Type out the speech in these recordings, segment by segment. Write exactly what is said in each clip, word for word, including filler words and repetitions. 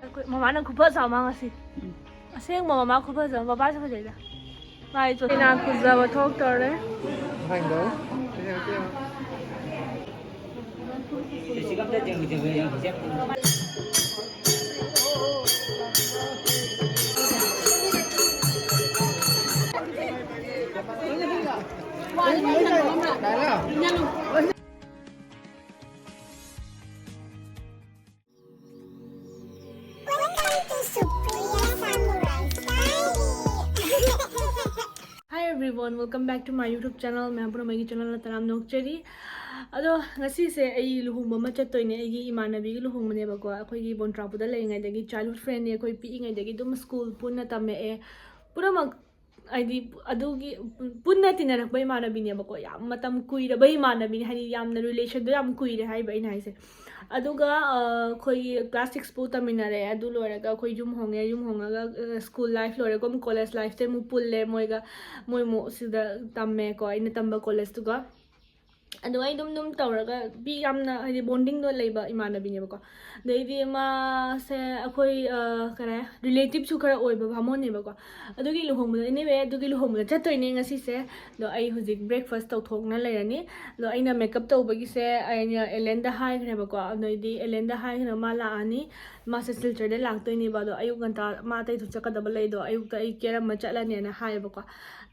ꯑꯩꯈꯣꯏ ꯃꯃꯥꯅ ꯈꯨꯐꯖ ꯑꯃ ꯉꯁꯤ꯫ ꯑꯁꯦꯡꯕ ꯃꯃꯥ ꯈꯨꯐꯖ ꯑꯃ꯫ ꯕꯕꯥꯁꯨ ꯐꯖꯩꯗ꯫ ꯃꯥꯏ ꯆꯣ-, ꯀꯩꯅꯥ ꯈꯨꯖꯕ ꯊꯣꯛꯇꯧꯔꯦ꯫ Welcome to Supriya Samurai's Diary. Hi everyone, welcome back to my YouTube channel. ꯃꯌꯥꯝ ꯄꯨꯝꯅꯃꯛꯀꯤ channel ꯇꯔꯥꯝꯅ ꯑꯣꯛꯆꯔꯤ꯫ ꯑꯗꯣ ꯉꯁꯤꯁꯦ ꯑꯩ ꯂꯨꯍꯣꯡꯕ ꯑꯃ ꯆꯠꯇꯣꯏꯅꯦ꯫ ꯑꯩꯒꯤ ꯏꯃꯥꯟꯅꯕꯤꯒꯤ ꯂꯨꯍꯣꯡꯕꯅꯦꯕꯀꯣ꯫ ꯑꯩꯈꯣꯏꯒꯤ ꯕꯣꯟꯇ꯭ꯔꯥꯄꯨꯗ ꯂꯩꯔꯤꯉꯩꯗꯒꯤ childhood friendꯅꯦ꯫ ꯑꯩꯈꯣꯏ ꯄꯤꯛꯏꯉꯩꯗꯒꯤ ꯑꯗꯨꯝ school ꯄꯨꯟꯅ ꯇꯝꯃꯛꯑꯦ꯫ ꯄꯨꯝꯅꯃꯛ ꯍꯥꯏꯗꯤ ꯑꯗꯨꯒꯤ ꯄꯨꯟꯅ ꯇꯤꯟꯅꯔꯛꯄ ꯏꯃꯥꯟꯅꯕꯤꯅꯦꯕꯀꯣ꯫ ꯌꯥꯝ ꯃꯇꯝ ꯀꯨꯏꯔꯕ ꯏꯃꯥꯟꯅꯕꯤꯅꯦ, ꯍꯥꯏꯗꯤ ꯌꯥꯝꯅ relationꯗꯣ ꯌꯥꯝ ꯀꯨꯏꯔꯦ ꯍꯥꯏꯕ ꯑꯩꯅ ꯍꯥꯏꯁꯦ꯫ ꯑꯗꯨꯒ ꯑ, ꯑꯩꯈꯣꯏꯒꯤ class six ꯐꯥꯎ ꯇꯝꯃꯤꯟꯅꯔꯛꯑꯦ꯫ ꯑꯗꯨ ꯂꯣꯏꯔꯒ ꯑꯩꯈꯣꯏ ꯌꯨꯝ ꯍꯣꯡꯉꯦ꯫ ꯌꯨꯝ ꯍꯣꯡꯉꯒ ꯑ, school life ꯂꯣꯏꯔꯒ ꯑꯃꯨꯛ college lifeꯁꯦ ꯑꯃꯨꯛ ꯄꯨꯜꯂꯦ ꯃꯣꯏꯒ꯫ ꯃꯣꯏ ꯑꯃꯨꯛ ꯁꯤꯗ ꯇꯝꯃꯦꯀꯣ, ꯑꯩꯅ ꯇꯝꯕ collegeꯇꯨꯒ꯫ ꯑꯗꯨꯃꯥꯏꯅ ꯑꯗꯨꯝ ꯑꯗꯨꯝ ꯇꯧꯔꯒ ꯃꯤ ꯌꯥꯝꯅ ꯍꯥꯏꯗꯤ bondingꯗꯣ ꯂꯩꯕ ꯏꯃꯥꯟꯅꯕꯤꯅꯦꯕꯀꯣ꯫ ꯑꯗꯩꯗꯤ ꯃꯥꯁꯦ ꯑꯩꯈꯣꯏ ꯑ, ꯀꯔꯤ ꯍꯥꯏ, relativeꯁꯨ ꯈꯔ ꯑꯣꯏꯕ ꯕꯥꯃꯣꯟꯅꯦꯕꯀꯣ꯫ ꯑꯗꯨꯒꯤ ꯂꯨꯍꯣꯡꯕꯗꯣ, anyway, ꯑꯗꯨꯒꯤ ꯂꯨꯍꯣꯡꯕꯗ ꯆꯠꯇꯣꯏꯅꯦ ꯉꯁꯤꯁꯦ꯫ ꯑꯗꯣ ꯑꯩ ꯍꯧꯖꯤꯛ breakfast ꯇꯧꯊꯣꯛꯅ ꯂꯩꯔꯅꯤ꯫ ꯑꯗꯣ ꯑꯩꯅ makeup ꯇꯧꯕꯒꯤꯁꯦ ꯑꯩꯅ ꯑꯦꯂꯦꯟꯗ ꯍꯥꯏꯈ꯭ꯔꯦꯕꯀꯣ꯫ ꯑꯗꯩꯗꯤ ꯑꯦꯂꯦꯟꯗ ꯍꯥꯏꯈ꯭ꯔꯦ, ꯃꯥ ꯂꯥꯛꯑꯅꯤ꯫ ꯃꯥꯁꯦ ꯁꯤꯜꯆꯔꯗ ꯂꯥꯛꯇꯣꯏꯅꯦꯕ꯫ ꯑꯗꯣ ꯑꯌꯨꯛ ꯉꯟꯇꯥ ꯃꯥ ꯑꯇꯩꯁꯨ ꯆꯠꯀꯗꯕ ꯂꯩꯗꯣ ꯑꯌꯨꯛꯇ ꯑꯩ ꯀꯦꯔꯝꯃ ꯆꯠꯂꯅꯦꯅ ꯍꯥꯏꯌꯦꯕꯀꯣ꯫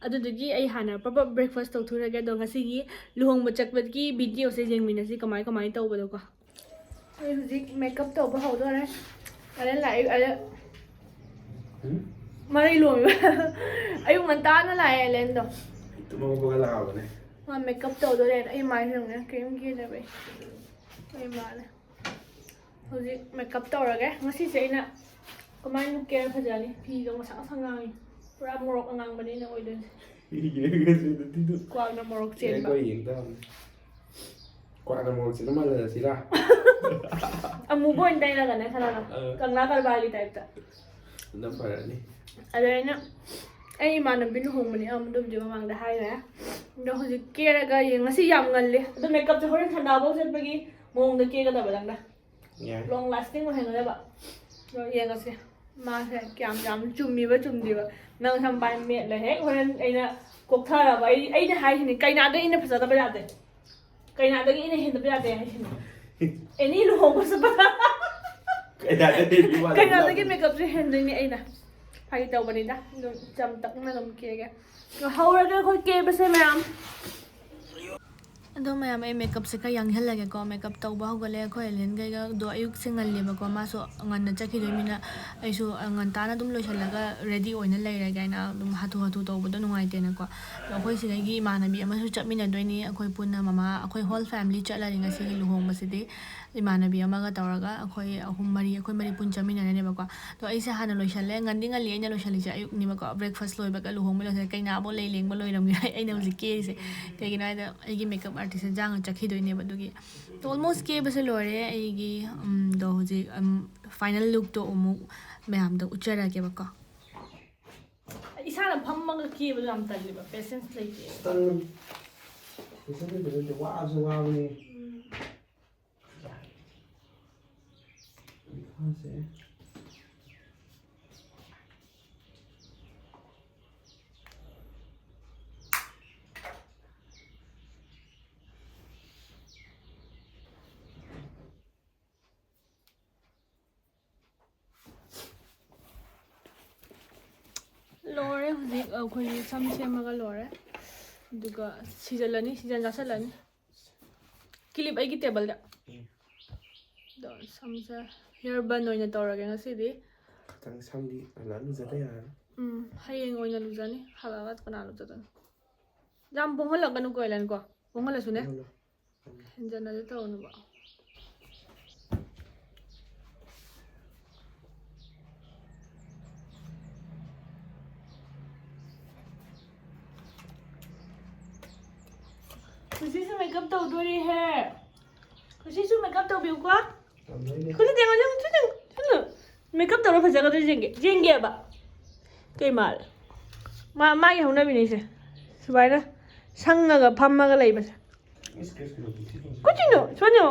ꯑꯗꯨꯗꯨꯒꯤ ꯑꯩ ꯍꯥꯟꯅ ꯄ꯭ꯔꯞ ꯄ꯭ꯔꯞ breakfast ꯇꯧꯊꯣꯛꯎꯔꯒꯦ꯫ ꯑꯗꯣ ꯉꯁꯤꯒꯤ ꯂꯨꯍꯣꯡꯕ ꯆꯠꯄꯒꯤ videoꯁꯦ ꯌꯦꯡꯃꯤꯟꯅꯁꯤ, ꯀꯃꯥꯏ ꯀꯃꯥꯏꯅ ꯇꯧꯕꯗꯣꯀꯣ꯫ ꯑꯩ ꯍꯧꯖꯤꯛ makeup ꯇꯧꯕ ꯍꯧꯗꯣꯔꯦ꯫ ꯑꯗ ꯂꯥꯛꯑꯦ, ꯑꯗ ꯎꯝ? ꯃꯔꯩ ꯂꯣꯝꯃꯤꯕ꯫ ꯑꯌꯨꯛ ꯉꯟꯇꯥꯅ ꯂꯥꯛꯑꯦ ꯑꯦꯂꯦꯟꯗꯣ꯫ ꯇꯨꯝ ꯍꯧꯒꯠꯂꯛꯑꯕꯅꯦ꯫ ꯃꯥ makeup ꯇꯧꯗꯣꯔꯦꯅ ꯑꯩ ꯃꯥꯏ ꯍꯪꯉꯦ, cream ꯀꯦꯅꯕꯩ꯫ ꯑꯩ ꯃꯥꯜꯂꯦ꯫ ꯍꯧꯖꯤꯛ makeup ꯇꯧꯔꯒꯦ꯫ ꯉꯁꯤꯁꯦ ꯑꯩꯅ ꯀꯃꯥꯏꯅ ꯀꯦꯔ ꯐꯖꯅꯤ? ꯐꯤꯗꯣ ꯉꯁꯪ ꯉꯁꯪ ꯉꯥꯡꯉꯤ꯫ ꯄꯨꯔꯥ ꯃꯣꯔꯣꯛ ꯑꯉꯥꯡꯕꯅꯦ ꯑꯩꯅ ꯑꯣꯏꯗꯣꯏꯁꯦ꯫ ꯌꯦꯡꯉꯁꯤ ꯑꯗꯨꯗꯤ ꯑꯗꯨ꯫ ꯀ꯭ꯋꯥꯛꯅ ꯃꯣꯔꯣꯛ ꯆꯦꯟꯕ꯫ ꯑꯩꯈꯣꯏ ꯌꯦꯡ ꯇꯥꯕꯅꯤ꯫ ꯀ꯭ꯋꯥꯛꯅ ꯃꯣꯔꯣꯛ ꯆꯦꯟꯕ ꯃꯥꯜꯍꯜꯂꯁꯤꯔꯥ? ꯑꯃꯨꯕ ꯑꯣꯏꯅ ꯇꯩꯔꯒꯅꯦ ꯈꯔꯒ꯫ ꯑ꯫ ꯀꯪꯂꯥ ꯀꯔꯕꯥꯔꯒꯤ typeꯇ꯫ ꯑꯗꯨꯅ ꯐꯔꯅꯤ꯫ ꯑꯗ ꯑꯩꯅ, ꯑꯩ ꯏꯃꯥꯟꯅꯕꯤ ꯂꯨꯍꯣꯡꯕꯅꯤ, ꯑꯗꯨꯕꯨꯗꯤ ꯃꯃꯥꯡꯗ ꯍꯥꯏꯈ꯭ꯔꯦ꯫ ꯑꯗꯣ ꯍꯧꯖꯤꯛ ꯀꯦꯔꯒ ꯌꯦꯡ-, ꯉꯁꯤ ꯌꯥꯝ ꯉꯜꯂꯤ꯫ ꯑꯗꯣ makeupꯁꯦ ꯍꯣꯔꯦꯟ ꯈꯟꯗꯥꯕꯧ ꯆꯠꯄꯒꯤ ꯃꯑꯣꯡꯗ ꯀꯦꯒꯗꯕ ꯅꯪꯅ꯫ ꯌꯥꯏ꯫ Long lasting ꯑꯣꯏꯍꯟꯒꯗꯕ꯫ ꯑꯗꯣ ꯌꯦꯡꯉꯁꯦ ꯃꯥꯁꯦ ꯀꯌꯥꯝ ꯌꯥꯝ ꯆꯨꯝꯃꯤꯕ ꯆꯨꯝꯗ꯭ꯔꯤꯕ꯫ ꯅꯪ ꯁꯝ ꯄꯥꯏ ꯃꯦꯠꯂ ꯍꯦꯛ ꯍꯣꯔꯦꯟ ꯑꯩꯅ ꯀꯣꯛꯊꯔꯕ, ꯑꯩ ꯑꯩꯅ ꯍꯥꯏꯁꯤꯅꯤ, ꯀꯩꯅꯥꯗ ꯑꯩꯅ ꯐꯖꯗꯕ ꯌꯥꯗꯦ꯫ ꯀꯩꯅꯥꯗꯒꯤ ꯑꯩꯅ ꯍꯦꯟꯗꯕ ꯌꯥꯗꯦ ꯍꯥꯏꯁꯤꯅꯤ꯫ ꯑꯦꯅꯤ ꯂꯨꯍꯣꯡꯕ ꯆꯠꯄꯗ ꯀꯩꯅꯥꯗꯒꯤ ꯍꯦꯟꯕ ꯌꯥꯗꯦ꯫ ꯀꯩꯅꯥꯗꯒꯤ ꯃꯦꯀꯞꯁꯦ ꯍꯦꯟꯗꯣꯏꯅꯤ ꯑꯩꯅ꯫ ꯐꯥꯒꯤ ꯇꯧꯕꯅꯤꯗ, ꯑꯗꯨꯝ ꯆꯝ ꯇꯛꯅ ꯑꯗꯨꯝ ꯀꯦꯒꯦ꯫ ꯍꯧꯔꯒꯦ ꯑꯩꯈꯣꯏ ꯀꯦꯕꯁꯦ ꯃꯌꯥꯝ꯫ ꯑꯗꯣ ꯃꯌꯥꯝ, ꯑꯩ ꯃꯦꯀꯞꯁꯦ ꯈꯔ ꯌꯥꯡꯍꯜꯂꯒꯦꯀꯣ꯫ ꯃꯦꯀꯞ ꯇꯧꯕ ꯍꯧꯒꯠꯂꯦ ꯑꯩꯈꯣꯏ ꯑꯦꯂꯦꯟꯈꯩꯒꯗꯣ꯫ ꯑꯌꯨꯛꯁꯦ ꯉꯜꯂꯦꯕꯀꯣ, ꯃꯥꯁꯨ ꯉꯟꯅ ꯆꯠꯈꯤꯗꯣꯏꯅꯤꯅ ꯑꯩꯁꯨ ꯉꯟꯇꯥꯅ ꯑꯗꯨꯝ ꯂꯣꯏꯁꯤꯜꯂꯒ ꯔꯦꯗꯤ ꯑꯣꯏꯅ ꯂꯩꯔꯒꯦ ꯍꯥꯏꯅ ꯑꯗꯨꯝ ꯍꯥꯊꯨ ꯍꯥꯊꯨ ꯇꯧꯕꯗꯣ ꯅꯨꯡꯉꯥꯏꯇꯦꯅꯀꯣ꯫ ꯑꯗꯣ ꯑꯩꯈꯣꯏ ꯁꯤꯗꯒꯤ ꯏꯃꯥꯟꯅꯕꯤ ꯑꯃꯁꯨ ꯆꯠꯃꯤꯟꯅꯗꯣꯏꯅꯤ꯫ ꯑꯩꯈꯣꯏ ꯄꯨꯟꯅ ꯃꯃꯥ, ꯑꯩꯈꯣꯏ ꯍꯣꯜ ꯐꯦꯃꯤꯂꯤ ꯆꯠꯂꯅꯤ ꯉꯁꯤꯒꯤ ꯂꯨꯍꯣꯡꯕꯁꯤꯗꯤ꯫ ꯏꯃꯥꯟꯅꯕꯤ ꯑꯃꯒ ꯇꯧꯔꯒ ꯑꯩꯈꯣꯏ ꯑꯍꯨꯝ ꯃꯔꯤ, ꯑꯩꯈꯣꯏ ꯃꯔꯤ ꯄꯨꯟ ꯆꯠꯃꯤꯟꯅꯔꯅꯦꯕꯀꯣ꯫ ꯑꯗꯣ ꯑꯩꯁꯦ ꯍꯥꯟꯅ ꯂꯣꯏꯁꯜꯂꯦ꯫ ꯉꯟꯗꯤ ꯉꯜꯂꯤ ꯑꯩꯅ ꯂꯣꯏꯁꯜꯂꯤꯁꯦ, ꯑꯌꯨꯛꯅꯦꯕꯀꯣ꯫ ꯕ꯭ꯔꯦꯛꯐꯥꯁ ꯂꯣꯏꯕꯒ ꯂꯨꯍꯣꯡꯕ ꯂꯣꯏꯁꯜꯂꯦ꯫ ꯀꯩꯅꯥꯐꯧ ꯂꯩ ꯂꯦꯡꯕ ꯂꯣꯏꯔꯝꯒꯤꯔꯣꯏ ꯑꯩꯅ ꯍꯧꯖꯤꯛ ꯀꯦꯔꯤꯁꯦ꯫ ꯀꯩꯒꯤꯅꯣ ꯍꯥꯏꯗ ꯑꯩꯒꯤ ꯃꯦꯀꯞ ꯑꯥꯔꯇꯤꯁꯁꯦ ꯖꯥꯡꯅ ꯆꯠꯈꯤꯗꯣꯏꯅꯦꯕ꯫ ꯑꯗꯨꯒꯤ ꯑꯣꯜꯃꯣꯁ ꯀꯦꯕꯁꯦ ꯂꯣꯏꯔꯦ ꯑꯩꯒꯤ꯫ ꯎꯝ, ꯗꯣ ꯍꯧꯖꯤꯛ, ꯎꯝ, ꯐꯥꯏꯅꯦꯜ ꯂꯨꯛꯇꯣ ꯑꯃꯨꯛ ꯃꯌꯥꯝꯗ ꯎꯠꯆꯔꯛꯀꯦꯕꯀꯣ꯫ ꯏꯁꯥꯅ ꯐꯝꯃꯒ ꯀꯦꯕꯗꯣ ꯌꯥꯝ ꯇꯜꯂꯦꯕ, ꯄꯦꯁꯦꯟꯁ ꯂꯩꯇꯦ꯫ ꯇꯟꯕꯅꯤ꯫ ꯄꯦꯁꯦꯟꯁ ꯂꯩꯇꯕ ꯅꯠꯇꯦ, ꯋꯥꯁꯨ ꯋꯥꯕꯅꯤ꯫ ꯎꯝ꯫ ꯃꯈꯥꯁꯦ꯫ ꯂꯣꯏꯔꯦ ꯍꯧꯖꯤꯛ ꯑꯩꯈꯣꯏꯒꯤ ꯁꯝ ꯁꯦꯝꯃꯒ ꯂꯣꯏꯔꯦ꯫ ꯑꯗꯨꯒ ꯁꯤꯖꯜꯂꯅꯤ, ꯁꯤꯖꯟ ꯆꯥꯁꯤꯜꯂꯅꯤ꯫ ꯀꯤꯂꯤꯞ ꯑꯩꯒꯤ ꯇꯦꯕꯜꯗ꯫ ꯎꯝ꯫ ꯑꯗꯣ ꯁꯝꯁꯦ ꯍꯤꯌꯔ ꯕꯟ ꯑꯣꯏꯅ ꯇꯧꯔꯒꯦ ꯉꯁꯤꯗꯤ꯫ ꯈꯤꯇꯪ ꯁꯝꯗꯤ ꯍꯜꯂꯛꯑ ꯂꯨꯖꯗ ꯌꯥꯔꯔꯣꯏ꯫ ꯎꯝ, ꯍꯌꯦꯡ ꯑꯣꯏꯅ ꯂꯨꯖꯅꯤ, ꯍꯜꯂꯛꯑꯒ ꯀꯅꯥ ꯂꯨꯖꯗꯣꯏꯅꯣ? ꯌꯥꯝ ꯄꯣꯡꯍꯜꯂꯛꯀꯅꯨꯀꯣ, ꯑꯦꯂꯦꯟ ꯀꯣ, ꯄꯣꯡꯍꯜꯂꯁꯨꯅꯦ꯫ ꯄꯣꯡꯍꯜꯂꯣꯏ꯫ ꯍꯦꯟꯖꯟꯅꯗꯤ ꯇꯧꯅꯨꯕ꯫ ꯉꯁꯤꯁꯨ ꯃꯦꯀꯞ ꯇꯧꯗꯣꯔꯤꯍꯦ꯫ ꯉꯁꯤꯁꯨ ꯃꯦꯀꯞ ꯇꯧꯕꯤꯌꯨꯀꯣ꯫ ꯇꯧꯗꯣꯏꯅꯦ꯫ ꯈꯨꯠꯁꯤ ꯌꯦꯡꯉꯣ, ꯌꯦꯡꯉꯣ, ꯌꯦꯡꯉꯣ꯫ ꯃꯦꯀꯞ ꯇꯧꯔ ꯐꯖꯒꯗ꯭ꯔꯥ ꯌꯦꯡꯒꯦ, ꯌꯦꯡꯒꯦꯕ꯫ ꯀꯩ ꯃꯥꯜꯂꯦ? ꯃꯥ, ꯃꯥꯒꯤ ꯍꯧꯅꯕꯤꯅꯤꯁꯦ꯫ ꯁꯨꯃꯥꯏꯅ ꯁꯪꯉꯒ ꯐꯝꯃꯒ ꯂꯩꯕꯁꯦ꯫ ꯀꯨꯆꯤꯅꯣ, ꯁꯣꯅꯤꯌꯣ꯫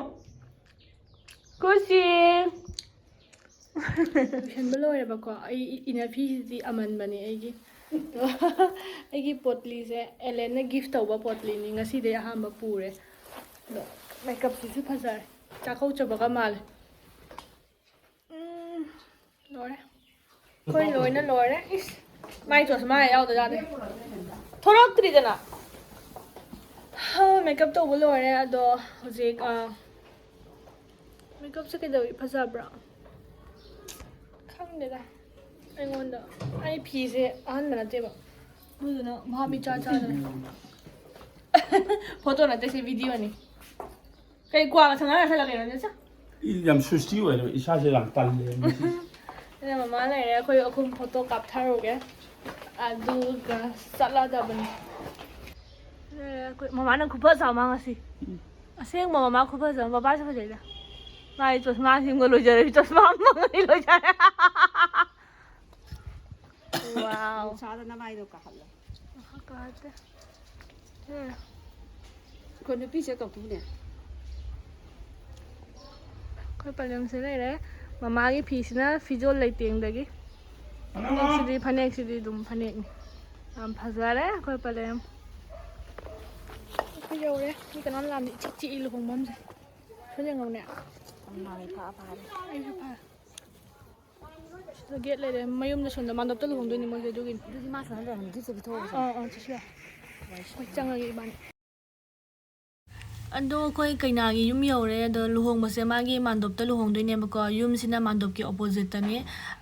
ꯀꯨꯆꯤ꯫ ꯂꯣꯏꯁꯟꯕ ꯂꯣꯏꯔꯦꯕꯀꯣ꯫ ꯑꯩ ꯏ-, inner ꯐꯤꯁꯤꯗꯤ ꯑꯃꯟꯕꯅꯦ ꯑꯩꯒꯤ꯫ ꯑꯗꯣ ꯑꯩꯒꯤ ꯄꯣꯠꯂꯤꯁꯦ ꯑꯦꯂꯦꯟꯅ gift ꯇꯧꯕ ꯄꯣꯠꯂꯤꯅꯤ꯫ ꯉꯁꯤꯗꯩ ꯑꯍꯥꯟꯕ ꯄꯨꯔꯦ꯫ ꯑꯗꯣ makeupꯁꯤꯁꯨ ꯐꯖꯔꯦ꯫ ꯆꯥꯛꯀꯧꯖꯕꯒ ꯃꯥꯜꯂꯦ꯫ ꯎꯝ, ꯂꯣꯏꯔꯦ꯫ ꯑꯩꯈꯣꯏ ꯂꯣꯏꯅ ꯂꯣꯏꯔꯦ꯫ ꯏꯁ, ꯃꯥꯏ ꯆꯣꯁꯃꯥ ꯌꯥꯎꯗꯖꯥꯠꯅꯦ꯫ ꯊꯣꯔꯛꯇ꯭ꯔꯤꯗꯅ꯫ ꯍꯥ, makeup ꯇꯧꯕ ꯂꯣꯏꯔꯦ꯫ ꯑꯗꯣ ꯍꯧꯖꯤꯛ, ꯑ, makeupꯁꯦ ꯀꯩꯗꯧꯏ? ꯐꯖꯕ꯭ꯔꯥ? ꯈꯪꯗꯦꯗ꯫ ꯑꯩꯉꯣꯟꯗ, ꯑꯩ ꯐꯤꯁꯦ ꯑꯍꯟꯕ ꯅꯠꯇꯦꯕ꯫ ꯑꯗꯨꯗꯨꯅ ꯚꯥꯞ ꯏꯆꯥ ꯆꯥꯗ꯭ꯔꯦ꯫ Photo ꯅꯠꯇꯦ, ꯁꯤ videoꯅꯤ꯫ ꯀꯩ ꯀ꯭ꯋꯥꯒ ꯁꯥꯟꯅꯔ ꯆꯠꯂꯒꯦ ꯅꯪꯁꯦ? ꯏ ꯌꯥꯝ ꯁꯨꯁꯇꯤ ꯑꯣꯏꯔꯦ, ꯏꯁꯥꯁꯦ ꯌꯥꯝ ꯇꯜꯂꯦ ꯉꯁꯤ꯫ ꯑꯗꯨꯅ ꯃꯃꯥ ꯂꯩꯔꯦ, ꯑꯩꯈꯣꯏ ꯑꯍꯨꯝ photo ꯀꯥꯞꯊꯔꯨꯒꯦ꯫ ꯑꯗꯨꯒ ꯆꯠꯂꯗꯕꯅꯤ꯫ ꯂꯩꯔꯦ ꯑꯩꯈꯣꯏ ꯃꯃꯥꯅ ꯈꯨꯐꯖ ꯑꯃ ꯉꯁꯤ꯫ ꯎꯝ꯫ ꯑꯁꯦꯡꯕ ꯃꯃꯥ ꯈꯨꯐꯖ ꯑꯃ, ꯕꯕꯥꯁꯨ ꯐꯖꯩꯗ꯫ ꯃꯥꯒꯤ ꯆꯣꯁꯃꯥꯁꯤꯡꯒ ꯂꯣꯏꯖꯔꯦ, ꯆꯣꯁꯃꯥ ꯑꯃ ꯂꯣꯏꯖꯔꯦ꯫ Wow꯫ ꯅꯨꯡꯁꯥꯗ ꯅꯃꯥꯏꯗꯣ ꯀꯥꯈꯠꯂꯣ꯫ ꯀꯥꯈꯠꯇꯦ꯫ ꯎꯝ꯫ ꯑꯩꯈꯣꯏ ꯅꯨꯄꯤꯁꯦ ꯀꯧꯊꯨꯅꯦ꯫ ꯑꯩꯈꯣꯏ ꯄꯂꯦꯝꯁꯦ ꯂꯩꯔꯦ꯫ ꯃꯃꯥꯒꯤ ꯐꯤꯁꯤꯅ ꯐꯤꯖꯣꯜ ꯂꯩꯇꯦꯡꯗꯒꯤ꯫ ꯐꯅꯦꯛꯁꯤꯗꯤ, ꯐꯅꯦꯛꯁꯤꯗꯤ ꯑꯗꯨꯝ ꯐꯅꯦꯛꯅꯤ꯫ ꯌꯥꯝ ꯐꯖꯔꯦ ꯑꯩꯈꯣꯏ ꯄꯂꯦꯝ꯫ ꯑꯩꯈꯣꯏ ꯌꯧꯔꯦ꯫ ꯃꯤ ꯀꯅꯥꯝ ꯂꯥꯝꯗꯦ꯫ ꯏꯆꯤꯛ ꯆꯤꯛꯏ ꯂꯨꯍꯣꯡꯐꯝꯁꯦ꯫ ꯁꯣꯏ ꯌꯦꯡꯉꯧꯅꯦ꯫ ꯃꯃꯥꯡ ꯏꯐꯥ ꯐꯥꯔꯦ꯫ ꯑꯩꯁꯨ ꯐꯥꯔꯦ꯫ ꯁꯤꯗ gate ꯂꯩꯔꯦ꯫ ꯃꯌꯨꯝꯗ ꯁꯣꯝꯗ ꯃꯥꯟꯗꯞꯇ ꯂꯨꯍꯣꯡꯗꯣꯏꯅꯤ ꯃꯣꯏꯁꯦ, ꯑꯗꯨꯒꯤꯅꯤ꯫ ꯑꯗꯨꯗꯤ ꯃꯥ ꯁꯥꯟꯅ ꯂꯩꯔꯝꯃꯗꯤ ꯆꯠꯄꯤ ꯊꯣꯛꯑꯁꯦ꯫ ꯑꯥ, ꯑꯥ, ꯆꯠꯁꯤ ꯌꯥꯏ꯫ ꯍꯣꯏ, ꯆꯪꯉꯒꯦ ꯏꯕꯥꯅꯤ꯫ ꯑꯗꯣ ꯑꯩꯈꯣꯏ ꯀꯩꯅꯥꯒꯤ ꯌꯨꯝ ꯌꯧꯔꯦ꯫ ꯑꯗꯣ ꯂꯨꯍꯣꯡꯕꯁꯦ ꯃꯥꯒꯤ ꯃꯥꯟꯗꯣꯞꯇ ꯂꯨꯍꯣꯡꯗꯣꯏꯅꯦꯕꯀꯣ꯫ ꯌꯨꯝꯁꯤꯅ ꯃꯥꯟꯗꯣꯞꯀꯤ oppositeꯇꯅꯤ꯫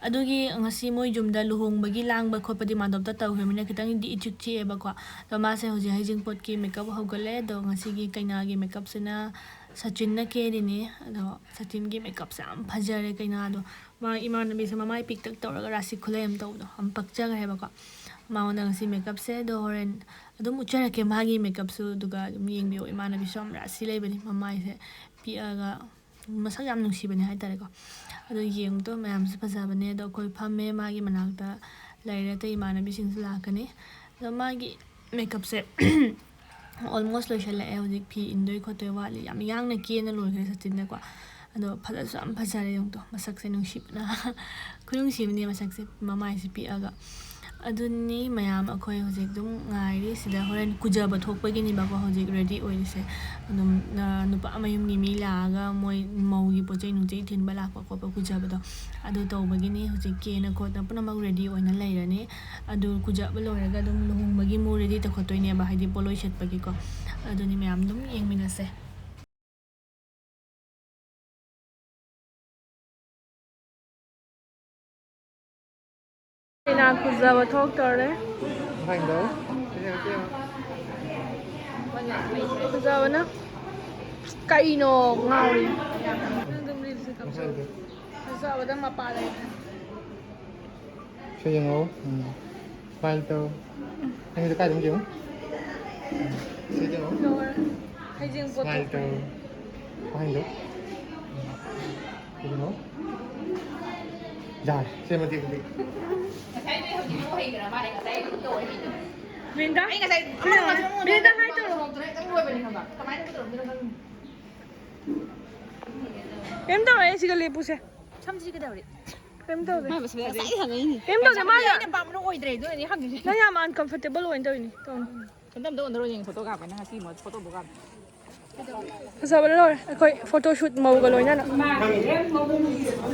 ꯑꯗꯨꯒꯤ ꯉꯁꯤ ꯃꯣꯏ ꯌꯨꯝꯗ ꯂꯨꯍꯣꯡꯕꯒꯤ ꯂꯥꯡꯕ ꯈꯣꯠꯄꯗꯤ ꯃꯥꯟꯗꯣꯞꯇ ꯇꯧꯈ꯭ꯔꯕꯅꯤꯅ ꯈꯤꯇꯪꯗꯤ ꯏꯆꯤꯛ ꯆꯤꯛꯑꯦꯕꯀꯣ꯫ ꯑꯗꯣ ꯃꯥꯁꯦ ꯍꯧꯖꯤꯛ ꯍꯩꯖꯤꯡꯄꯣꯠꯀꯤ makeup ꯍꯧꯒꯠꯂꯦ꯫ ꯑꯗꯣ ꯉꯁꯤꯒꯤ ꯀꯩꯅꯥꯒꯤ makeupꯁꯤꯅ ꯁꯆꯤꯟꯅ ꯀꯦꯔꯤꯅꯤ꯫ ꯑꯗꯣ ꯁꯆꯤꯟꯒꯤ makeupꯁꯦ ꯌꯥꯝ ꯐꯖꯔꯦ ꯀꯩꯅꯥꯗꯣ꯫ ꯃꯥ ꯏꯃꯥꯟꯅꯕꯤꯁꯦ ꯃꯃꯥꯏ ꯄꯤꯛꯇꯛ ꯇꯧꯔꯒ ꯔꯥꯁꯤ ꯈꯨꯂꯩ ꯑꯃ ꯇꯧꯕꯗꯣ ꯌꯥꯝ ꯄꯛꯆꯈ꯭ꯔꯦꯕꯀꯣ꯫ ꯃꯉꯣꯟꯗ ꯉꯁꯤ makeupꯁꯦ꯫ ꯑꯗꯣ ꯍꯣꯔꯦꯟ ꯑꯗꯨꯝ ꯎꯠꯆꯔꯛꯀꯦ ꯃꯥꯒꯤ makeupꯁꯨ꯫ ꯑꯗꯨꯒ ꯑꯗꯨꯝ ꯌꯦꯡꯕꯤꯌꯣ꯫ ꯏꯃꯥꯟꯅꯕꯤꯁꯨ ꯌꯥꯝ ꯔꯥꯁꯤ ꯂꯩꯕꯅꯤ꯫ ꯃꯃꯥꯏꯁꯦ ꯄꯤꯛꯑꯒ ꯃꯁꯛ ꯌꯥꯝ ꯅꯨꯡꯁꯤꯕꯅꯦ ꯍꯥꯏꯇꯥꯔꯦꯀꯣ꯫ ꯑꯗꯣ ꯌꯦꯡꯕꯗꯣ ꯃꯌꯥꯝꯁꯨ ꯐꯖꯕꯅꯦ꯫ ꯑꯗꯣ ꯑꯩꯈꯣꯏ ꯐꯝꯃꯦ ꯃꯥꯒꯤ ꯃꯅꯥꯛꯇ ꯂꯩꯔꯦ꯫ ꯑꯇꯩ ꯏꯃꯥꯟꯅꯕꯤꯁꯤꯡꯁꯨ ꯂꯥꯛꯀꯅꯤ꯫ ꯑꯗꯣ ꯃꯥꯒꯤ makeupꯁꯦ almost ꯂꯣꯏꯁꯤꯜꯂꯛꯑꯦ꯫ ꯍꯧꯖꯤꯛ ꯐꯤ ꯏꯟꯗꯣꯏ ꯈꯣꯠꯇꯣꯏ ꯋꯥꯠꯂꯤ꯫ ꯌꯥꯝ ꯌꯥꯡꯅ ꯀꯦꯅ ꯂꯣꯏꯈ꯭ꯔꯦ ꯁꯆꯤꯟꯅꯀꯣ꯫ ꯑꯗꯣ ꯐꯖꯁꯨ ꯌꯥꯝ ꯐꯖꯔꯦ꯫ ꯌꯦꯡꯉꯨꯇꯣ, ꯃꯁꯛꯁꯦ ꯅꯨꯡꯁꯤꯕꯅ꯫ ꯈꯨꯅꯨꯡꯁꯤ ꯑꯃꯅꯦ ꯃꯁꯛꯁꯦ, ꯃꯃꯥꯏꯁꯦ ꯄꯤꯛꯑꯒ꯫ ꯑꯗꯨꯅꯤ ꯃꯌꯥꯝ, ꯑꯩꯈꯣꯏ ꯍꯧꯖꯤꯛ ꯑꯗꯨꯝ ꯉꯥꯏꯔꯤ꯫ ꯁꯤꯗ ꯍꯣꯔꯦꯟ ꯀꯨꯖꯕ ꯊꯣꯛꯄꯒꯤꯅꯦꯕꯀꯣ ꯍꯧꯖꯤꯛ ꯔꯦꯗꯤ ꯑꯣꯏꯔꯤꯁꯦ꯫ ꯑꯗꯨꯝ, ꯑ, ꯅꯨꯄꯥ ꯃꯌꯨꯝꯒꯤ ꯃꯤ ꯂꯥꯛꯑꯒ ꯃꯣꯏ ꯃꯧꯒꯤ ꯄꯣꯠ ꯆꯩ ꯅꯨꯡꯆꯩ ꯊꯤꯟꯕ ꯂꯥꯛꯄ ꯈꯣꯠꯄ ꯀꯨꯖꯕꯗꯣ, ꯑꯗꯨ ꯇꯧꯕꯒꯤꯅꯤ ꯍꯧꯖꯤꯛ ꯀꯦꯅ ꯈꯣꯠꯅ ꯄꯨꯝꯅꯃꯛ ꯔꯦꯗꯤ ꯑꯣꯏꯅ ꯂꯩꯔꯅꯤ꯫ ꯑꯗꯨ ꯀꯨꯖꯕ ꯂꯣꯏꯔꯒ ꯑꯗꯨꯝ ꯂꯨꯍꯣꯡꯕꯒꯤ ꯃꯨ ꯔꯦꯗꯤ ꯇꯧꯈꯠꯇꯣꯏꯅꯦꯕ, ꯍꯥꯏꯗꯤ ꯄꯣꯠꯂꯣꯏ ꯁꯦꯠꯄꯒꯤꯀꯣ꯫ ꯑꯗꯨꯅꯤ ꯃꯌꯥꯝ ꯑꯗꯨꯝ ꯌꯦꯡꯃꯤꯟꯅꯁꯦ꯫ ꯀꯩꯅꯥ ꯀꯨꯖꯕ ꯊꯣꯛꯇꯧꯔꯦ꯫ ꯍꯥꯏꯗꯣ꯫ ꯀꯨꯖꯕꯅ ꯀꯩꯅꯣ ꯉꯥꯎꯔꯤ? ꯅꯪ ꯑꯗꯨꯝ ꯔꯤꯜꯁ ꯇꯧꯁꯜꯂꯣ꯫ ꯀꯨꯖꯕꯗ ꯃꯄꯥ ꯂꯩꯇꯦ꯫ ꯁꯤ ꯌꯦꯡꯉꯣ꯫ ꯎꯝ꯫ ꯁ꯭ꯃꯥꯏꯜ ꯇꯧ꯫ ꯅꯪꯒꯤꯗꯣ ꯀꯥꯏꯗ ꯑꯃꯨꯛ ꯌꯦꯡꯉꯨ꯫ ꯁꯤ ꯌꯦꯡꯉꯣ꯫ ꯂꯣꯏꯔꯦ꯫ ꯍꯩꯖꯤꯡꯄꯣꯠ ꯁ꯭ꯃꯥꯏꯜ ꯊꯣꯛꯄ꯫ ꯇꯧ꯫ ꯋꯥꯍꯩꯗꯣ꯫ ꯁꯤ ꯌꯦꯡꯉꯣ꯫ ꯌꯥꯔꯦ꯫ ꯁꯤ ꯃꯇꯦꯛ ꯃꯇꯦꯛ꯫ ꯉꯁꯥꯏꯗꯩ ꯍꯧꯖꯤꯛ ꯐꯥꯎ ꯍꯩꯗꯅ ꯃꯥꯅꯦ꯫ ꯉꯁꯥꯏ ꯑꯗꯨꯝ ꯇꯧꯔꯦ ꯍꯩꯗꯅ꯫ ꯕ꯭ꯔꯤꯟꯗꯥ? ꯑꯩ ꯉꯁꯥꯏ ꯑꯃ, ꯑꯃ, ꯑꯃ, ꯕ꯭ꯔꯤꯟꯗꯥ, ꯍꯥꯏ ꯇꯧꯔꯣ꯫ ꯁꯣꯛꯇ꯭ꯔꯦ, ꯈꯤꯇꯪ ꯂꯣꯏꯕꯅꯤ ꯈꯪꯕ꯭ꯔꯥ? ꯀꯃꯥꯏꯅ ꯇꯧꯔꯝꯗꯣꯏꯅꯣ ꯈꯪꯗꯦ꯫ ꯀꯩꯝ ꯇꯧꯔꯦ, ꯁꯤꯗ ꯂꯦꯞꯄꯨꯁꯦ꯫ ꯁꯝꯁꯤ ꯀꯩꯗꯧꯔꯦ? ꯀꯩꯝ ꯇꯧꯗꯦ꯫ ꯃꯥꯏ ꯃꯁꯝ ꯉꯁꯥꯏꯗꯩ ꯍꯪꯉꯛꯏꯅꯤ꯫ ꯀꯩꯝ ꯇꯧꯗꯦ, ꯃꯥꯅ ꯑꯩꯅ ꯄꯥꯝꯕꯗꯣ ꯑꯣꯏꯗ꯭ꯔꯦ, ꯑꯗꯨꯅꯅꯦ ꯍꯪꯉꯤꯁꯦ꯫ ꯅꯪ ꯌꯥꯝ uncomfortable ꯑꯣꯏꯅ ꯇꯧꯔꯤꯅꯤ꯫ ꯇꯧꯅꯤ꯫ ꯀꯩꯝ ꯇꯧꯗꯦ, ꯑꯣꯟꯊꯣꯔꯛꯑꯣ ꯌꯦꯡꯉꯦ, ꯐꯣꯇꯣ ꯀꯥꯞꯄꯦ, ꯅꯪ ꯉꯁꯤ ꯃꯣꯏ ꯐꯣꯇꯣ ꯕꯨꯛ ꯀꯥꯞꯄꯦ꯫ ꯐꯖꯕꯅ ꯂꯣꯏꯔꯦ꯫ ꯑꯩꯈꯣꯏ ꯐꯣꯇꯣ ꯁꯨꯠ ꯃꯧꯒ ꯂꯣꯏꯅꯅ꯫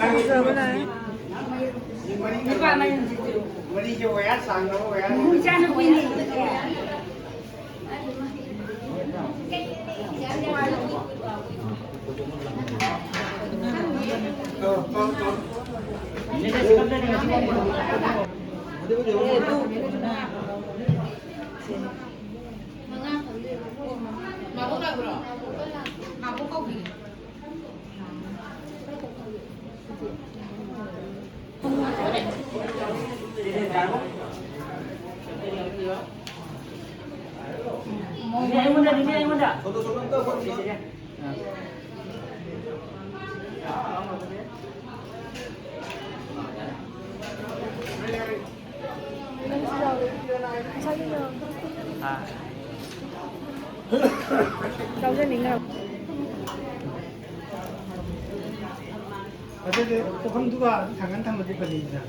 ꯐꯖꯕꯅ꯫ ꯃꯔꯤꯁꯦ ꯋꯥꯌꯥꯔ ꯁꯥꯡꯅꯕ ꯋꯥꯌꯥꯔ꯫ ꯌꯥꯎꯖꯅꯤꯡꯉꯕ? ꯑꯗꯨꯗꯤ ꯄꯨꯈꯝꯗꯨꯒ ꯊꯥꯡꯒꯟ ꯊꯝꯃꯗꯤ ꯐꯖꯩꯗꯅ꯫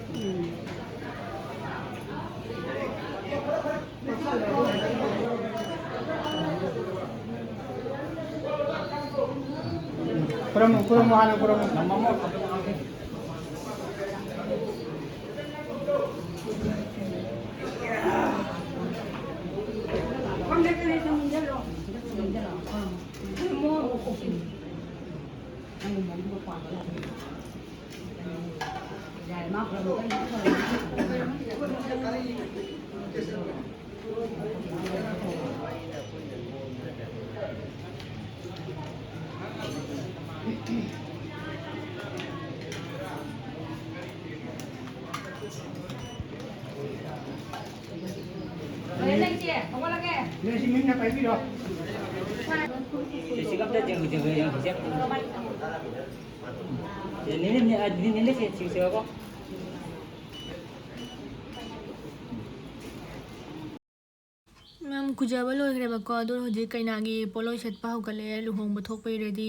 ꯈꯨꯔꯝꯃꯣ, ꯈꯨꯔꯝꯃꯣ, ꯍꯥꯟꯅ ꯈꯨꯔꯝꯃꯣ꯫ ꯂꯣꯏꯔꯦ, ꯂꯩꯇꯦ꯫ ꯍꯧꯒꯠꯂꯒꯦ꯫ ꯅꯣꯏꯁꯤ ꯃꯤꯠꯅ ꯄꯥꯏꯕꯤꯔꯣ꯫ ꯁꯤ ꯑꯝꯇ ꯌꯦꯡꯉꯨ, ꯌꯦꯡꯉꯨ, ꯌꯦꯡꯉꯨ, ꯁꯤ ꯑꯝꯇ꯫ ꯅꯦꯅꯦ, ꯅꯦꯅꯦ, ꯁꯤ, ꯁꯤ ꯉꯥꯏꯈꯣ꯫ ꯃꯌꯥꯝ ꯀꯨꯖꯕ ꯂꯣꯏꯈ꯭ꯔꯦꯕꯀꯣ, ꯑꯗꯣ ꯍꯧꯖꯤꯛ ꯀꯩꯅꯥꯒꯤ ꯄꯣꯠꯂꯣꯏ ꯁꯦꯠꯄ ꯍꯧꯒꯠꯂꯛꯑꯦ, ꯂꯨꯍꯣꯡꯕ ꯊꯣꯛꯄꯩ ready꯫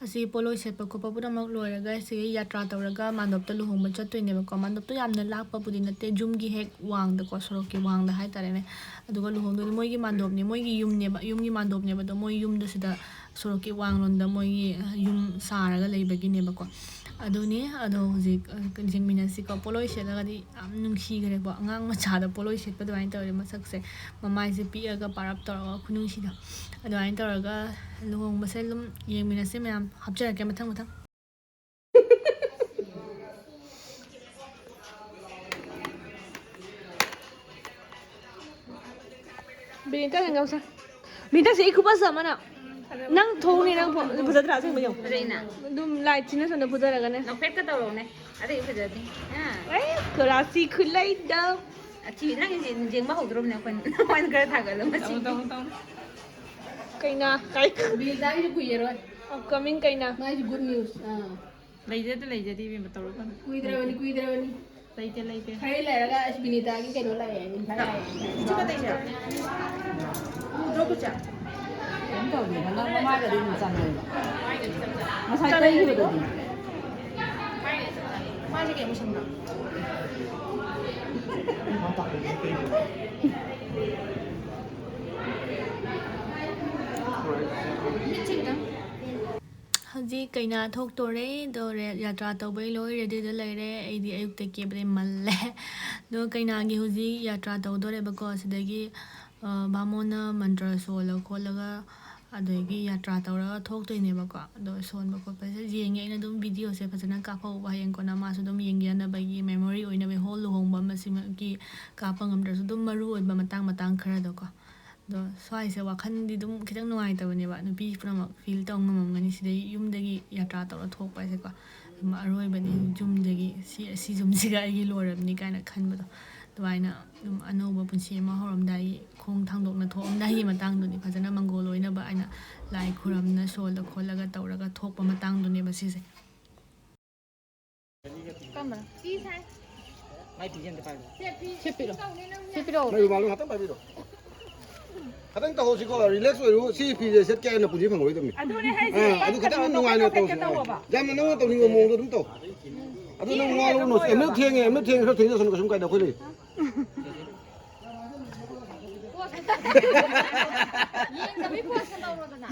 ꯑꯁꯤ ꯄꯣꯠꯂꯣꯏ ꯁꯦꯠꯄ ꯈꯣꯠꯄ ꯄꯨꯝꯅꯃꯛ ꯂꯣꯏꯔꯒ ꯁꯤꯒꯤ ꯌꯥꯇ꯭ꯔꯥ ꯇꯧꯔꯒ ꯃꯥꯟꯗꯣꯞꯇ ꯂꯨꯍꯣꯡꯕ ꯆꯠꯇꯣꯏꯅꯦꯕꯀꯣ꯫ ꯃꯥꯟꯗꯣꯞꯇꯣ ꯌꯥꯝꯅ ꯂꯥꯞꯄꯕꯨꯗꯤ ꯅꯠꯇꯦ, ꯌꯨꯝꯒꯤ ꯍꯦꯛ ꯋꯥꯡꯗꯀꯣ, ꯁꯣꯔꯣꯛꯀꯤ ꯋꯥꯡꯗ ꯍꯥꯏꯇꯥꯔꯦꯅꯦ꯫ ꯑꯗꯨꯒ ꯂꯨꯍꯣꯡꯗꯣꯏꯅꯤ꯫ ꯃꯣꯏꯒꯤ ꯃꯥꯟꯗꯣꯞꯅꯦ, ꯃꯣꯏꯒꯤ ꯌꯨꯝꯅꯦꯕ, ꯌꯨꯝꯒꯤ ꯃꯥꯟꯗꯣꯞꯅꯦꯕ꯫ ꯑꯗꯣ ꯃꯣꯏ ꯌꯨꯝꯗ ꯁꯤꯗ ꯁꯣꯔꯣꯛꯀꯤ ꯋꯥꯡꯂꯣꯝꯗ ꯃꯣꯏꯒꯤ ꯌꯨꯝ ꯁꯥꯔꯒ ꯂꯩꯕꯒꯤꯅꯦꯕꯀꯣ꯫ ꯑꯗꯨꯅꯤ꯫ ꯑꯗꯣ ꯍꯧꯖꯤꯛ, ꯑ, ꯌꯦꯡꯃꯤꯟꯅꯁꯤꯀꯣ꯫ ꯄꯣꯠꯂꯣꯏ ꯁꯦꯠꯂꯒꯗꯤ ꯌꯥꯝ ꯅꯨꯡꯁꯤꯈ꯭ꯔꯦꯀꯣ꯫ ꯑꯉꯥꯡ ꯃꯆꯥꯗ ꯄꯣꯠꯂꯣꯏ ꯁꯦꯠꯄ ꯑꯗꯨꯃꯥꯏꯅ ꯇꯧꯔꯦ ꯃꯁꯛꯁꯦ꯫ ꯃꯃꯥꯏꯁꯦ ꯄꯤꯛꯑꯒ ꯄꯥꯔꯞ ꯇꯧꯔꯒ ꯈꯨꯅꯨꯡꯁꯤꯗꯣ꯫ ꯑꯗꯨꯃꯥꯏꯅ ꯇꯧꯔꯒ ꯂꯨꯍꯣꯡꯕꯁꯦ ꯑꯗꯨꯝ ꯌꯦꯡꯃꯤꯟꯅꯁꯤ ꯃꯌꯥꯝ꯫ ꯍꯥꯞꯆꯔꯛꯀꯦ ꯃꯊꯪ ꯃꯊꯪ꯫ ꯕꯤꯅꯤꯇꯥ ꯀꯩꯅꯣ ꯇꯧꯁꯦ꯫ ꯕꯤꯅꯤꯇꯥꯁꯦ ꯑꯩ ꯈꯨꯕꯥꯛ ꯑꯃꯅ꯫ ꯅꯪ ꯊꯣꯡꯅꯤ, ꯅꯪ ꯐꯣ-, ꯐꯖꯗ꯭ꯔꯥ ꯑꯁꯦꯡꯕ ꯌꯦꯡꯉꯨ꯫ ꯐꯖꯩꯅ꯫ ꯑꯗꯨꯝ ꯂꯥꯏꯠꯁꯤꯅ ꯁꯣꯝꯗ ꯐꯨꯊꯔꯒꯅꯦ꯫ ꯅꯣꯛꯐꯦꯠꯀ ꯇꯧꯔꯛꯎꯅꯦ꯫ ꯑꯗꯨꯗꯤ ꯐꯖꯅꯤ꯫ ꯑꯥ꯫ ꯑꯦ, ꯀꯔꯥꯁꯤ ꯈꯨꯂꯩꯗꯣ꯫ ꯑꯊꯤ-, ꯅꯪ ꯌꯦꯡ-, ꯌꯦꯡꯕ ꯍꯧꯗ꯭ꯔꯣꯕꯅꯦ ꯑꯩꯈꯣꯏ꯫ ꯅꯪ ꯀꯔ ꯊꯥꯒꯠꯂꯣ ꯃꯁꯤ꯫ ꯇꯧ, ꯇꯧ, ꯇꯧ꯫ ꯀꯩꯅꯥ? ꯀꯩ-, ꯕꯤꯅꯤꯇꯥꯒꯤꯁꯨ ꯀꯨꯏꯔꯔꯣꯏ꯫ Upcoming ꯀꯩꯅꯥ? ꯃꯥꯏꯁꯨ good news꯫ ꯑꯥ꯫ ꯂꯩꯖꯗ ꯂꯩꯖꯗ ꯏꯕꯦꯝꯃ ꯇꯧꯔꯛꯀꯅꯨ꯫ ꯀꯨꯏꯗ꯭ꯔꯕꯅꯤ, ꯀꯨꯏꯗ꯭ꯔꯕꯅꯤ꯫ ꯂꯩꯇꯦ, ꯂꯩꯇꯦ꯫ ꯈꯔ ꯂꯩꯔꯒ ꯑꯁ ꯕꯤꯅꯤꯇꯥꯒꯤ ꯀꯩꯅꯣ ꯂꯥꯛꯑꯦ, ꯏꯝꯐꯥꯜ ꯂꯥꯛꯑꯦ꯫ ꯏꯆꯦ ꯀꯩꯗꯧꯁꯦ? ꯎꯗ꯭ꯔꯣ ꯀꯨꯆꯥ? ꯀꯩꯝ ꯇꯧꯗꯦꯗ, ꯅꯪ ꯃꯃꯥꯏꯒꯗꯤ ꯑꯗꯨꯝ ꯆꯥꯟꯅꯩꯕ꯫ ꯉꯁꯥꯏ ꯇꯩꯈꯤꯕꯗꯨꯗꯤ? ꯃꯥꯁꯦ ꯀꯩ ꯑꯃꯨꯛ ꯁꯪꯕ꯭ꯔꯣ? ꯃꯤꯠꯁꯦ ꯈꯤꯇꯪ꯫ ꯍꯧꯖꯤꯛ ꯀꯩꯅꯥ ꯊꯣꯛꯇꯣꯔꯦ꯫ ꯑꯗꯣ ꯔꯦ-, ꯌꯥꯇ꯭ꯔꯥ ꯇꯧꯕꯩ ꯂꯣꯏ ꯔꯦꯗꯤꯗ ꯂꯩꯔꯦ꯫ ꯑꯩꯗꯤ ꯑꯌꯨꯛꯇ ꯀꯦꯕꯗꯩ ꯃꯜꯂꯦ꯫ ꯑꯗꯣ ꯀꯩꯅꯥꯒꯤ ꯍꯧꯖꯤꯛ ꯌꯥꯇ꯭ꯔꯥ ꯇꯧꯗꯣꯔꯦꯕꯀꯣ꯫ ꯁꯤꯗꯒꯤ, ꯑ, ꯕꯥꯃꯣꯟꯅ ꯃꯟꯇ꯭ꯔ ꯁꯣꯜꯂ ꯈꯣꯠꯂꯒ ꯑꯗꯒꯤ ꯌꯥꯇ꯭ꯔꯥ ꯇꯧꯔꯒ ꯊꯣꯛꯇꯣꯏꯅꯦꯕꯀꯣ꯫ ꯑꯗꯣ ꯁꯣꯟꯕ ꯈꯣꯠꯄꯁꯦ ꯌꯦꯡꯉꯦ꯫ ꯑꯩꯅ ꯑꯗꯨꯝ ꯚꯤꯗꯤꯑꯣꯁꯦ ꯐꯖꯅ ꯀꯥꯞꯍꯧꯕ, ꯍꯌꯦꯡ ꯀꯣꯟꯅ ꯃꯥꯁꯨ ꯑꯗꯨꯝ ꯌꯦꯡꯒꯦ ꯍꯥꯏꯅꯕꯒꯤ, ꯃꯦꯃꯣꯔꯤ ꯑꯣꯏꯅꯕꯒꯤ, ꯍꯣꯜ ꯂꯨꯍꯣꯡꯕ ꯑꯃꯁꯤꯃꯛꯀꯤ ꯀꯥꯞꯄ ꯉꯝꯗ꯭ꯔꯁꯨ ꯑꯗꯨꯝ ꯃꯔꯨ ꯑꯣꯏꯕ ꯃꯇꯥꯡ ꯃꯇꯥꯡ ꯈꯔꯗꯣꯀꯣ꯫ ꯑꯗꯣ ꯁ꯭ꯋꯥꯏꯁꯦ ꯋꯥꯈꯜꯗꯤ ꯑꯗꯨꯝ ꯈꯤꯇꯪ ꯅꯨꯡꯉꯥꯏꯇꯕꯅꯦꯕ, ꯅꯨꯄꯤ ꯄꯨꯝꯅꯃꯛ ꯐꯤꯜ ꯇꯧ ꯉꯝꯃꯝꯒꯅꯤ꯫ ꯁꯤꯗꯩ ꯌꯨꯝꯗꯒꯤ ꯌꯥꯇ꯭ꯔꯥ ꯇꯧꯔ ꯊꯣꯛꯄ ꯍꯥꯏꯁꯦꯀꯣ, ꯑꯗꯨꯝ ꯑꯔꯣꯏꯕꯅꯤ, ꯌꯨꯝꯗꯒꯤ ꯁꯤ, ꯁꯤ ꯌꯨꯝꯁꯤꯒ ꯑꯩꯒꯤ ꯂꯣꯏꯔꯕꯅꯤ ꯀꯥꯏꯅ ꯈꯟꯕꯗꯣ, ꯑꯗꯨꯃꯥꯏꯅ ꯑꯗꯨꯝ ꯑꯅꯧꯕ ꯄꯨꯟꯁꯤ ꯑꯃ ꯍꯧꯔꯝꯗꯥꯏꯒꯤ, ꯈꯣꯡ ꯊꯥꯡꯗꯣꯛꯅ ꯊꯣꯛꯑꯝꯗꯥꯏꯒꯤ ꯃꯇꯥꯡꯗꯨꯅꯤ꯫ ꯐꯖꯅ ꯃꯪꯒꯣꯜ ꯑꯣꯏꯅꯕ ꯍꯥꯏꯅ ꯂꯥꯏ ꯈꯨꯔꯝꯅ ꯁꯣꯜꯂ ꯈꯣꯠꯂꯒ ꯇꯧꯔꯒ ꯊꯣꯛꯄ ꯃꯇꯥꯡꯗꯨꯅꯦꯕ ꯁꯤꯁꯦ꯫ ꯀꯔꯝꯕꯅꯣ? ꯁꯤ ꯁꯥꯏ꯫ ꯃꯥꯏ ꯐꯤ ꯑꯝꯇ ꯄꯥꯏꯔꯣ꯫ ꯁꯦ ꯐꯤ ꯁꯦꯠꯄꯤꯔꯣ꯫ ꯁꯦꯠꯄꯤꯔꯣ꯫ ꯅꯪ ꯔꯨꯃꯥꯜꯗꯣ ꯉꯥꯛꯇꯪ ꯄꯥꯏꯕꯤꯔꯣ꯫ ꯈꯇꯪ ꯇꯧꯍꯧꯁꯤꯀꯣ, ꯔꯤꯂꯦꯛꯁ ꯑꯣꯏꯔꯨ꯫ ꯁꯤ ꯐꯤꯁꯦ ꯁꯦꯠꯀꯦ ꯍꯥꯏꯅ ꯄꯨꯟꯁꯤ ꯐꯪꯉꯔꯣꯏꯗꯕꯅꯤ꯫ ꯑꯗꯨꯅꯦ ꯍꯥꯏꯁꯦ꯫ ꯑꯥ, ꯑꯗꯨ ꯈꯤꯇꯪ ꯅꯨꯡꯉꯥꯏꯅ ꯇꯧꯁꯦ꯫ ꯇꯧꯋꯣꯕ꯫ ꯌꯥꯝꯅ ꯅꯪꯅ ꯇꯧꯅꯤꯡꯕ ꯃꯑꯣꯡꯗ ꯑꯗꯨꯝ ꯇꯧ꯫ ꯑꯗꯨ ꯅꯪ ꯋꯥꯔꯧꯅꯨ꯫ ꯑꯦ, ꯃꯤꯅꯤꯠ ꯊꯦꯡꯉꯦ, ꯃꯤꯅꯤꯠ ꯊꯦꯡꯉꯦ, ꯈꯔ ꯊꯦꯡꯖꯁꯅꯨ, ꯀꯩꯁꯨꯝ ꯀꯥꯏꯗꯦ, ꯑꯩꯈꯣꯏ ꯂꯩ꯫ ꯌꯦꯡꯗꯕꯤ ꯄꯣꯁꯀ ꯇꯧꯔꯣꯗꯅ꯫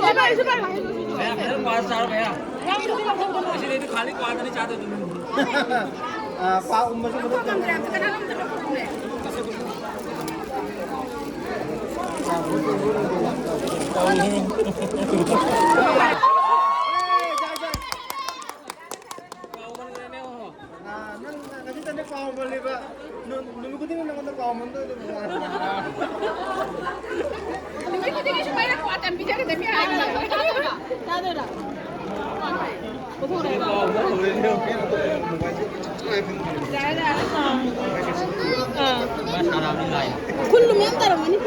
भैया, भैया, पास जाओ भैया। इसलिए तो खाली पास नहीं चाहते तुम। ꯄꯥꯛ ꯎꯝꯕꯁꯨ ꯃꯊꯧ ꯇꯧꯗꯦ꯫ ꯅꯪ ꯉꯁꯤꯇꯅꯦ ꯄꯥꯎ ꯃꯜꯂꯤꯕ꯫ ꯅꯨꯃꯤꯠ ꯈꯨꯗꯤꯡꯒꯤ ꯅꯉꯣꯟꯗ ꯄꯥꯎ ꯃꯟꯗꯣꯏꯗꯨꯕꯨ꯫ ꯅꯨꯃꯤꯠ ꯈꯨꯗꯤꯡꯒꯤ ꯁꯨꯃꯥꯏꯅ ꯀ꯭ꯋꯥ ꯇꯝꯕꯤꯖꯒꯗꯕꯅꯤ ꯍꯥꯏꯒꯗꯕ꯫ ꯇꯥꯗꯣꯏꯔꯥ? ꯈꯨꯜꯂꯨ ꯃꯌꯥꯝ ꯇꯥꯔꯝꯃꯅꯤ꯫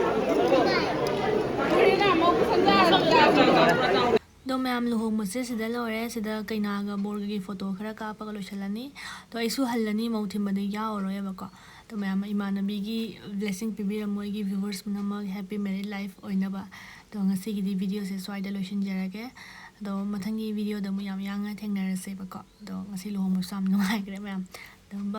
ꯑꯗꯣ ꯃꯌꯥꯝ, ꯂꯨꯍꯣꯡꯕꯁꯦ ꯁꯤꯗ ꯂꯣꯏꯔꯦ꯫ ꯁꯤꯗ ꯀꯩꯅꯥꯒ ꯕꯣꯔꯒꯒꯤ ꯐꯣꯇꯣ ꯈꯔ ꯀꯥꯞꯄꯒ ꯂꯣꯏꯁꯤꯜꯂꯅꯤ꯫ ꯑꯗꯣ ꯑꯩꯁꯨ ꯍꯜꯂꯅꯤ, ꯃꯧ ꯊꯤꯟꯕꯗ ꯌꯥꯎꯔꯔꯣꯏꯕꯀꯣ꯫ ꯑꯗꯣ ꯃꯌꯥꯝ, ꯏꯃꯥꯟꯅꯕꯤꯒꯤ ꯕ꯭ꯂꯦꯁꯤꯡ ꯄꯤꯕꯤꯔꯝꯃꯣ ꯑꯩꯒꯤ ꯚ꯭ꯌꯨꯋꯔꯁ ꯄꯨꯝꯅꯃꯛ ꯍꯦꯄꯤ ꯃꯦꯔꯤꯠ ꯂꯥꯏꯐ ꯑꯣꯏꯅꯕ꯫ ꯑꯗꯣ ꯉꯁꯤꯒꯤꯗꯤ ꯚꯤꯗꯤꯑꯣꯁꯦ ꯁ꯭ꯋꯥꯏꯗ ꯂꯣꯏꯁꯤꯟꯖꯔꯒꯦ꯫ ꯑꯗꯣ ꯃꯊꯪꯒꯤ ꯚꯤꯗꯤꯑꯣꯗ ꯑꯃꯨꯛ ꯌꯥꯝ ꯌꯥꯡꯅ ꯊꯦꯡꯅꯔꯁꯦꯕꯀꯣ꯫ ꯑꯗꯣ ꯉꯁꯤ ꯂꯨꯍꯣꯡꯕꯁꯨ ꯌꯥꯝ ꯅꯨꯡꯉꯥꯏꯈ꯭ꯔꯦ ꯃꯌꯥꯝ꯫ ꯑꯗꯨꯝ